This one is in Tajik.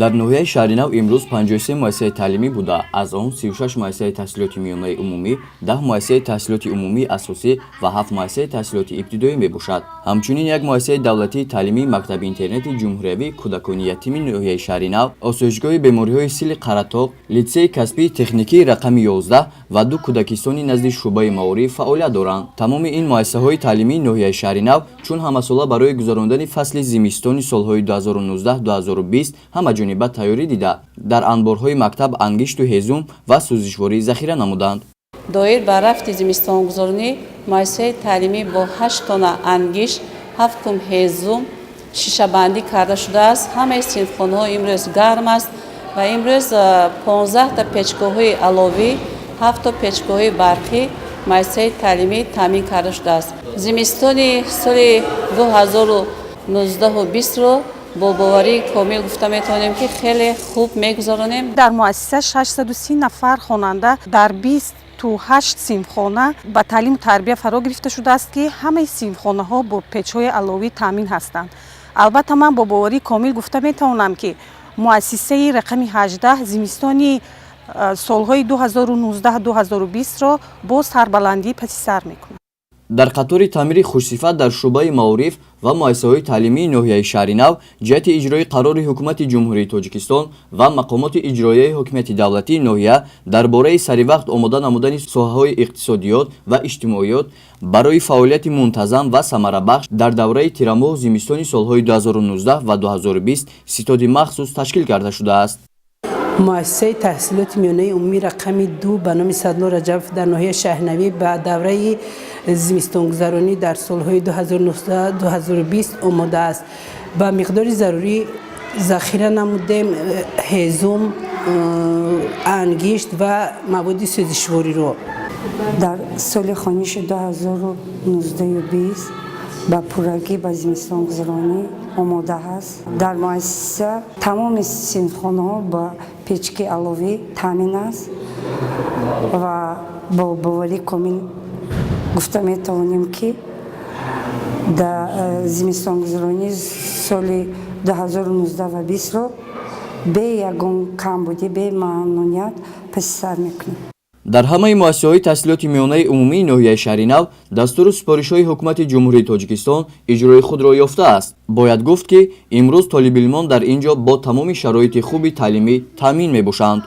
Дар ноҳияи Шаҳринав имрӯз 53 муассисаи таълимӣ буда, аз он 36 муассисаи таҳсилоти миёнаи умумӣ, 10 муассисаи таҳсилоти умумии асосӣ ва 7 муассисаи таҳсилоти ибтидоӣ мебошад. Ҳамчунин як муассисаи давлатии таълимии мактаби интернати ҷумҳуриявии кӯдакони ятими ноҳияи Шаҳринав, осоишгоҳи бемориҳои сили Қаратоғ, литсеи касбии техникии рақами 11 ва ду кӯдакистони назди шӯъбаи маориф фаъолият доранд. Тамоми ин муассисаҳои таълимии ноҳияи Шаҳринав чун ҳамасола барои гузарондани фасли зимистони солҳои 2019-2020 ҳамаҷониба тайёрӣ дида, дар анборҳои мактаб ангишту ҳезум ва сӯзишворӣ захира намуданд. Доир ба рафти зимистонгузаронӣ, муассисаи таълимӣ бо 8 тонна ангишт, 7 кум ҳезум шишабандӣ карда шудааст. Ҳамаи синфхонаҳо имрӯз гарм аст ва имрӯз 15та печгоҳҳои аловӣ, ҳафто печгоҳҳои барқӣ муассисаи таълимӣ таъмин карда шудааст. Зимистони соли 2019-ро бо боварии комил гуфта метавонем, ки хеле хуб мегузаронем. Дар муассиса 630 нафар хонанда дар 28 синфхона ба таълиму тарбия фаро гирифта шудааст, ки ҳамаи синфхонаҳо бо печҳои аловӣ таъмин ҳастанд. Албатта, ман бо боварии комил гуфта метавонам, ки муассисаи рақами 18 зимистони солҳои 2019-2020-ро бо сарбаландӣ паси сар мекунад. Дар қатори таъмири хушсифат дар шӯъбаи маориф ва муассисаҳои таълимии ноҳияи Шаҳринав ҷиҳати иҷрои қарори Ҳукумати Ҷумҳурии Тоҷикистон ва мақомоти иҷроияи ҳокимияти давлатии ноҳия дар бораи саривақт омода намудани соҳаҳои иқтисодиёт ва иҷтимоиёт барои фаъолияти мунтазам ва самарабахш дар давраи тирамоҳу зимистони солҳои 2019 ва 2020 ситоди махсус ташкил карда шудааст. Муассисаи таҳсилоти миёнаи умумӣ рақами 2 ба номи Садулло Раҷабов дар ноҳияи Шаҳринавӣ ба давраи зимистонгузаронӣ дар солҳои 2019-2020 омода аст. Ба миқдори зарурӣ захира намудем ҳезум, ангишт ва маводи сӯзишвориро. Дар соли хониши 2019-20 ба пуррагӣ ба зимистонгузаронӣ омода ҳаст. Дар муассиса тамоми синфхонаҳо ба печки аловӣ таъмин аст ва бо боварии комил гуфта метавонем, ки дар зимистонгузаронии соли 2019 ва 20-ро бе ягон камбудӣ, бе мамнуният паси сар мекунем. Дар ҳамаи муассисаҳои таҳсилоти миёнаи умумии ноҳияи Шаҳринав дастуру супоришҳои Ҳукумати Ҷумҳурии Тоҷикистон иҷрои худро ёфтааст. Бояд гуфт, ки имрӯз толибилмон дар ин ҷо бо тамоми шароити хуби таълимӣ таъмин мебошанд.